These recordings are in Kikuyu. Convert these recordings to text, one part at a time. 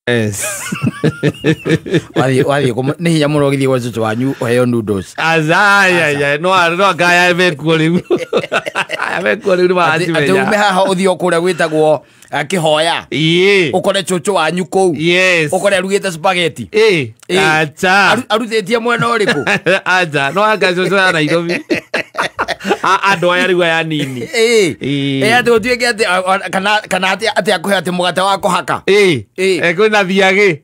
Yes. Wathiĩ nĩ hinya mũno ũgĩthiĩ gwa cũcũ wanyu ũheo noodles. Aca, no ngaya mekuo rĩu. Aya mekuo rĩu nĩ Atĩ ume maracimenya. haha ũthiĩ o kũrĩa gwĩtagwo kĩhoya. Ĩĩ. Ũkore cũcũ wanyu kũu. Yes. Ũkore arugĩte spaghetti. Ĩĩ. Ĩĩ. Aca. Arutĩtie mwena ũrĩkũ? Aca, no anga cũcũ ya Nairobi. Andũ aya rĩu aya nini. Ĩĩ. Ĩĩ. Ĩĩ, atĩ gũtuĩke atĩ kana atĩ akũhe atĩ mũgate wa kũhaka. Ĩĩ. Ĩĩ. Kwĩna thiagĩ.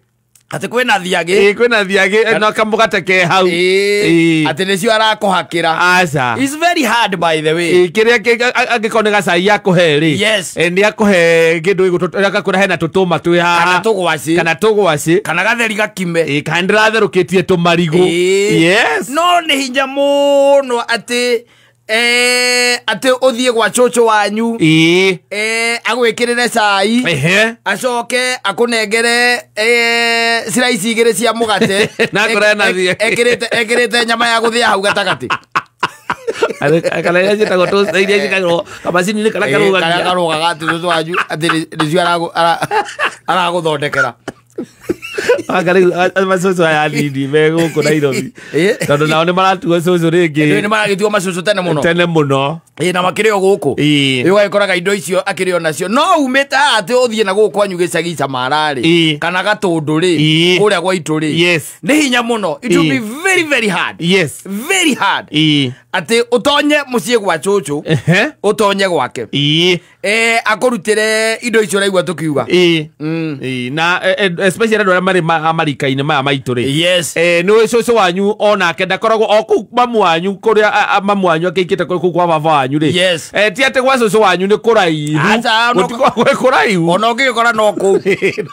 Atĩ kwĩna thiagĩ. Ĩĩ, kwĩna thiagĩ no kamũgate ke hau. Ĩĩ. Ĩĩ. Atĩ nĩcio arakũhakĩra. Aca. It's very hard, by the way. Ĩĩ, kĩrĩa angĩkorwo nĩ gacai akũhe rĩ. Yes. Nĩ akũhe kĩndũ agakwĩra hena tũtũma twĩ haha. Kana tũgwacĩ. Kana tũgwacĩ. Kana gatheri gakime. Ĩĩ, kana ndĩratherũkĩtie tũmarigũ. Ĩĩ. Yes. No nĩ hinya mũno atĩ atĩ ũthiĩ gwa cũcũ wanyu. Ĩĩ. Agwĩkĩrĩre cai. Ehe. Acoke akũnengere slice igĩrĩ cia mũgate. Na akorwo ena thiĩ. Ekĩrĩte nyama ya gũthĩa hau gatagatĩ. Kana iria ciĩtagwo toaster, iria ciĩkagĩrwo kamacini-inĩ karĩa Ĩĩ, karĩa karũgagia. karũgaga atĩ cũcũ wanyu atĩ nĩcio aragũthondekera. Anga rĩu macũcũ aya nini me gũkũ Nairobi. Ĩĩ. Tondũ nao nĩ maratuo cũcũ rĩngĩ. Nĩ maragĩtuo macũcũ tene mũno. Tene mũno. Ĩĩ, na makĩrĩ o gũkũ. Ĩĩ. Ĩĩ, ũgagĩkoraga indo icio akĩrĩ o nacio. No umĩte haha atĩ ũthiĩ na gũkũ kwanyu gĩcagi Samara rĩ, Ĩĩ. kana Gatũndũ rĩ, Ĩĩ. kũrĩa gwaitũ rĩ. Yes. Nĩ hinya mũno. It will Ĩĩ. be very, very hard. Yes. Very hard. Ĩĩ. Atĩ ũtonye mũciĩ gwa cũcũ, Ehe. ũtonye gwake. Ĩĩ. Akũrutĩre indo icio ũraigua tũkiuga. Ĩĩ. Ĩĩ, na especially andũ arĩa marĩ marika-inĩ maya maitũ rĩ. Yes. Nĩ cũcũ wanyu onake ndakoragwo o kũu mamu wanyu kũrĩa mamu wanyu akĩikĩte kũu kwa baba wanyu rĩ. Yes. Ti atĩ gwa cũcũ wanyu nĩ kũraihu. Aca, Gũtikoragwo gwĩ kũraihu. Ona ũngĩgĩkora no kũu.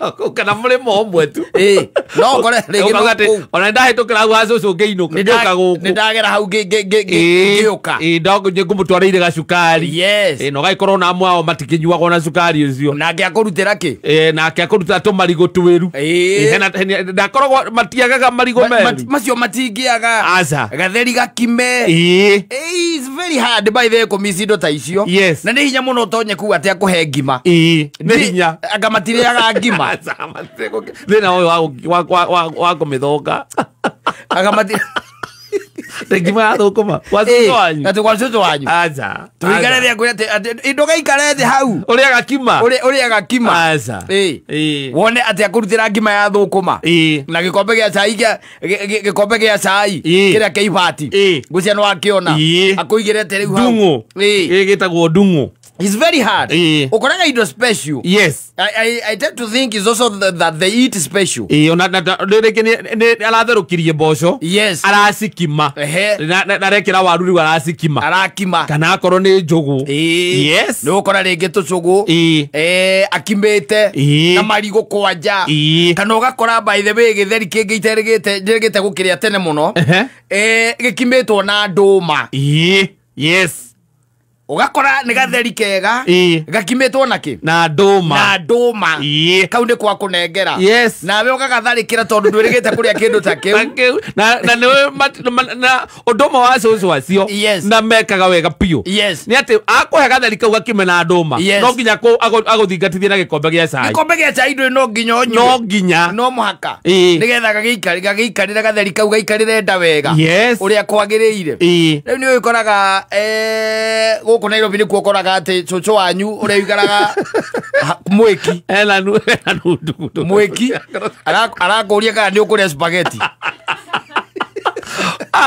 No kũu, kana mũrĩmo ũmwe tu. Ĩĩ, no ũkore rĩngĩ no Ũkauga atĩ, kũu. ona nĩndahĩtũkĩra hau ha cũcũ ngĩinũka, ngĩũka gũkũ. Nĩndagera hau ngĩũka. Ĩĩ, ngũmũtwarĩire gacukari. Yes. Ĩĩ, na ũgagĩkorwo na amwe ao matikĩnyuagwo na cukari ũcio. Nake akũrutĩra kĩ? Ĩĩ, nake akũrutĩra tũmarigũ twĩru. Ĩĩ. Ĩĩ, ndakoragwo matiagaga marigũ meru. Macio matingĩaga. Aca. Gatheri gakime. Ĩĩ. Ĩĩ, it's very hard by the way kũmiss indo ta icio. Yes. Na nĩ hinya mũno ũtonye kuu atĩ akũhe ngima. Ĩĩ, nĩ hinya. Anga matirĩaga ngima. Aca, thĩna ũyũ wa kũmĩthonga. Anga mati Nĩ ngima ya thũkũma. Gwa cũcũ wanyu. Atĩ gwa cũcũ wanyu. Aca. Tũikare thĩ akwĩre atĩ ndũgaikare thĩ hau. Ũrĩaga kima. Ũrĩaga kima. Aca. Ĩĩ. Ĩĩ. Wone atĩ akũrutĩra ngima ya thũkũma. Ĩĩ. Na gĩkombe gĩa cai kĩa gĩkombe gĩa cai Ĩĩ. kĩrĩa kĩa ibati. Ĩĩ. Ngũcia nĩ wakĩona. Ĩĩ. Akũigĩre atĩ rĩu hau. Ndung'u. Ĩĩ. Ĩĩ, gĩtagwo ndung'u. It's very hard. Ĩĩ. Ũkoraga indo special. Yes. I tend to think it's also that they eat special. Ĩĩ, ona rĩngĩ nĩ aratherũkirie mboco. Yes. Aracikima. Ehe. Na arekĩra waru rĩu aracikima. Arakima. Kana akorwo nĩ njũgũ. Ĩĩ. Yes. Nĩ ũgũkora rĩngĩ tũcũgũ. Ĩĩ. Akimĩte. Ĩĩ. Na marigũ kwanja. Ĩĩ. Kana ũgakora by the way gĩtheri kĩngĩ iterĩgĩte njĩrĩgĩte gũkĩrĩa tene mũno. Ehe. Gĩkimĩtwo na ndũma. Ĩĩ. Yes. Ũgakora nĩ gatheri kega. Ĩĩ. Gakimĩtwo na kĩ? Na ndũma. Na ndũma. Ĩĩ. Kau nĩ kwa kũnengera. Yes. Nawe ũgagatharĩkĩra tondũ ndwĩrĩgĩte kũrĩa kĩndũ ta kĩu. Na kĩu, na nĩwe na ũndũ ũmwe wa cũcũ acio Yes. na mekaga wega biũ. Yes. Nĩ atĩ akũhe gatheri kau gakime na ndũma. Yes. No nginya agũthingatithie na gĩkombe gĩa cai. Gĩkombe gĩa cai ndũrĩ no nginya ũnyue. No nginya. No mũhaka. Ĩĩ. Nĩgetha gagĩikarĩre gatheri kau gaikarĩre nda wega. Yes. Ũrĩa kwagĩrĩire. Ĩĩ. Rĩu nĩ ũgĩkoraga gũkũ Nairobi nĩkuo ũkoraga atĩ cũcũ wanyu ũrĩa ũikaraga mwĩki. Ena nundu. Mwĩki arakũria kana nĩ ũkũrĩa spaghetti.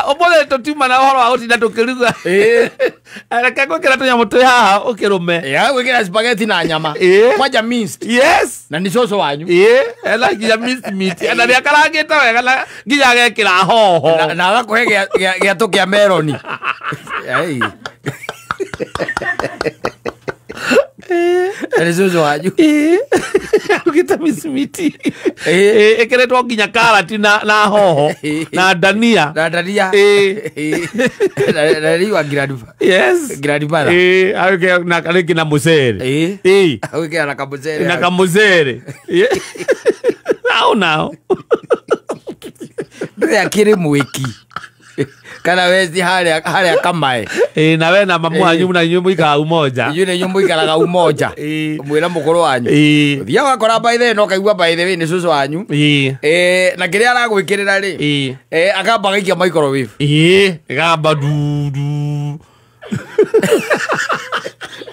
Ũmũthĩ tũtiuma na ũhoro wa gũtinda tũkĩruga. Ĩĩ. Reke ngwĩkĩra tũnyamũ twĩ haha ũkĩrũme. Ĩĩ, gwĩkĩra spaghetti na nyama. Ĩĩ. Kwanja minced. Yes. Na nĩ cũcũ wanyu. Ĩĩ, ena nginya minced meat. Ena nĩ akarangĩte wega na nginya agekĩra hoho. Na agakũhe gĩatũ kĩa meroni. Ei. Na nĩ cũcũ wanyu. Ĩĩ. Arugĩte minced meat. Ĩĩ. Ĩĩ, ĩkĩrĩtwo nginya karati na hoho na ndania. Na ndania. Ĩĩ. Ĩĩ. Na rĩu wa grandfather. Yes. Grandfather. Ĩĩ, agĩkĩra na rĩngĩ na mũcere. Ĩĩ. Ĩĩ. Agwĩkĩra na kamũcere. Na kamũcere. Ĩĩ. Nao nao. Ndũrĩ akĩrĩ mwĩki. Kana westi harĩa kamae. Na we na mamu wanyu na inyuĩ mũikaraga umoja. Inyuĩ na inyuĩ mũikaraga umoja. Mwĩra mũkũrũ wanyu. Ũthiaga ũgakora by the way no kaigua by the way nĩ cũcũ wanyu. Na kĩrĩa aragwĩkĩrĩra rĩ, akamba agaikia microwave. Ĩgamba dudu.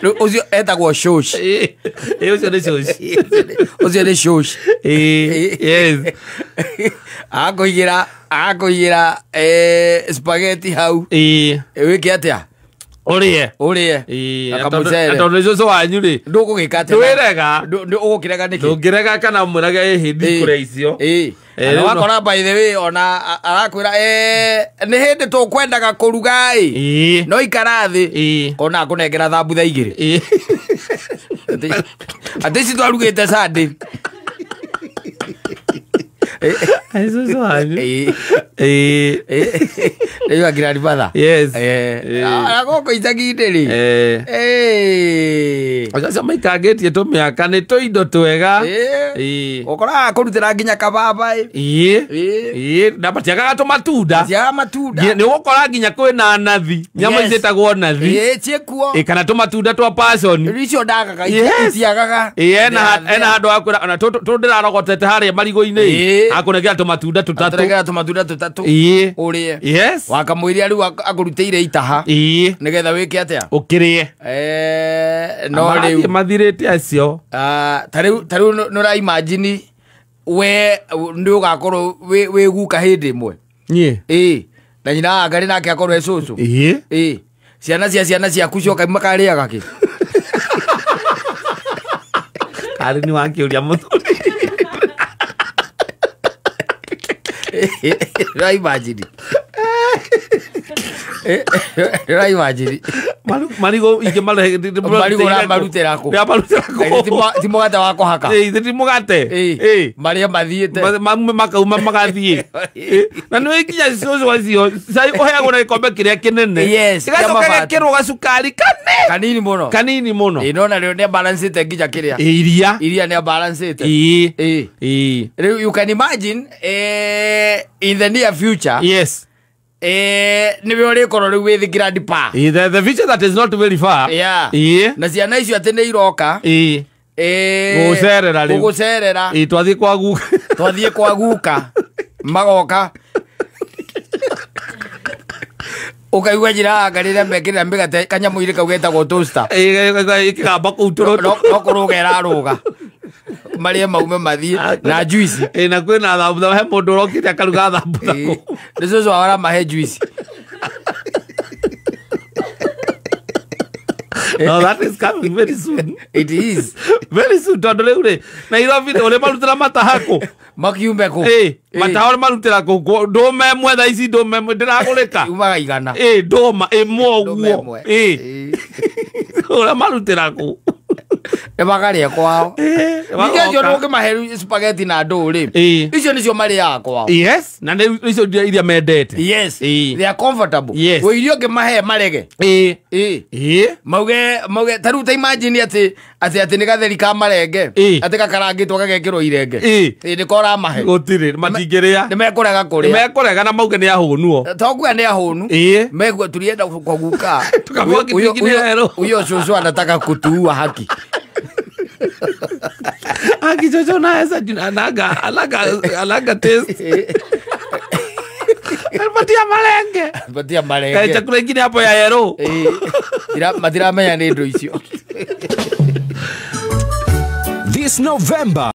Rĩu ũcio etagwo shosh. Ũcio nĩ shosh. Ũcio nĩ shosh. Yes. Akũigĩra spaghetti hau. Wĩke atĩa? Ũrĩe. Ũrĩe. Akamũcere. Tondũ nĩ cũcũ wanyu rĩ. Ndũgũgĩka atĩa? Ndwĩrega. Ũgũkĩrega nĩkĩ? Ndũngĩrega kana ũmwĩrage ĩhĩ ndikũrĩa icio. Na wakora by the way ona arakwĩra nĩ hĩndĩ tũkwendaga kũruga ĩ. No ikara thĩ. Kona akũnengera thambutha igĩrĩ. Atĩ ici twarugĩte Sunday. Cũcũ wanyu. Rĩu grandfather. Yes. Na gũkũ icagi-inĩ rĩ. Acio maikangĩtie tũmĩaka nĩ tũindo twega. Ũkoraga kũrutĩra nginya kababa ĩ. Na matiagaga tũmatunda. Matiagaga matunda. Nĩ ũgũkora nginya kwĩna nathi. Nyama ciĩtagwo nathi. Ciĩkuo. Kana tũmatunda twa passion. Rĩu icio ndagaga itiagaga. Ena handũ ha kwĩra ona tũ ndĩrarogotete harĩa marigũ-inĩ. Akũnengera tũmatunda tũtatũ. Akũnengera tũmatunda tũtatũ. Ũrĩe. Yes. Wakamwĩria rĩu akũrutĩire itaha. Nĩgetha wĩke atĩa? Ũkĩrĩe. No rĩu mathirĩte acio. Ta rĩu nĩ ũra imagine we nĩ ũgakorwo wĩ guka hĩndĩ ĩmwe. Niĩ. Na nyina wa Ngarĩ nake akorwo e cũcũ. Ciana cia ciana ciaku cioka makarĩaga kĩ? Karĩ nĩ wakĩũria mũthuri. Nĩ imagine. Nĩ imagine. Marigũ ingĩ marigũ ũramarutĩra kũ? Ũramarutĩra kũ? Ti mũgate wa kũhaka. Ti mũgate. Marĩa mathiĩte. Makauma magathiĩ. Na nĩ nginya cũcũ acio cai ũheagwo na gĩkombe kĩrĩa kĩnene. Gĩgacoka gĩkĩrwo gacukari kanini mũno. Kanini mũno. No na rĩo nĩ balancĩte nginya kĩrĩa. Iria. Iria nĩ balancĩte. Rĩu you can imagine in the near future. Yes. Nĩwe ũrĩkorwo rĩu wĩ the grandpa. The future that is not very far. Yeah. Na ciana icio atĩ nĩ iroka. Gũgũcerera rĩu. Gũgũcerera. Twathiĩ kwa guka. Twathiĩ kwa guka. Magoka. Ũkaigua njĩra ya Ngarĩ rĩrĩa mekĩrĩra mĩgate kanyamũ-inĩ kau getagwo toaster. Ĩkĩgamba kũu tũrũtũ. No kũrũga ĩrarũga. Marĩe maume mathiĩ na juice. Na kwĩna thambutha he mũndũ ũrokire akaruga thambutha kũu. Nĩ cũcũ wao aramahe juice. No, that is coming very soon. It is. Very soon. Tondũ rĩu rĩ, Nairobi rĩ, ũrĩa marutĩra mataha kũ? Makiume kũ? Mataha ũrĩa marutĩra kũ? Ndũma ĩmwe thaa ici ndũma ĩmwe ndĩragũrĩka. Yumaga igana. Ndũma ĩmwe ũguo. Ũrĩa marutĩra kũ? Nĩ makarĩa kwao. Ningĩ acio ndũngĩmahe spaghetti na ndũũ rĩ, icio nĩcio marĩaga kwao. Yes, na nĩ icio iria mendete. Yes, they are comfortable. Yes. Wĩ irio ũngĩmahe marege. Mauge ta rĩu ta imagine atĩ atĩ nĩ gatheri ka marenge, atĩ gakarangĩtwo gagekĩrwo irenge. Nĩko ũramahe. Gũtirĩ, matingĩrĩa. Nĩ mekũrega kũrĩa. Nĩ mekũrega na mauge nĩ ahũnu o. To kuga nĩ ahũnu. Mekua tulienda kwa guka. Tukamwona kitu kingine hero. Huyo cũcũ anataka kutuua haki. Akichocho na esa anaga anaga taste. Patia marenge. Patia marenge. Chakula ingine hapo ya yero. Matiramenya nĩ indo icio. This November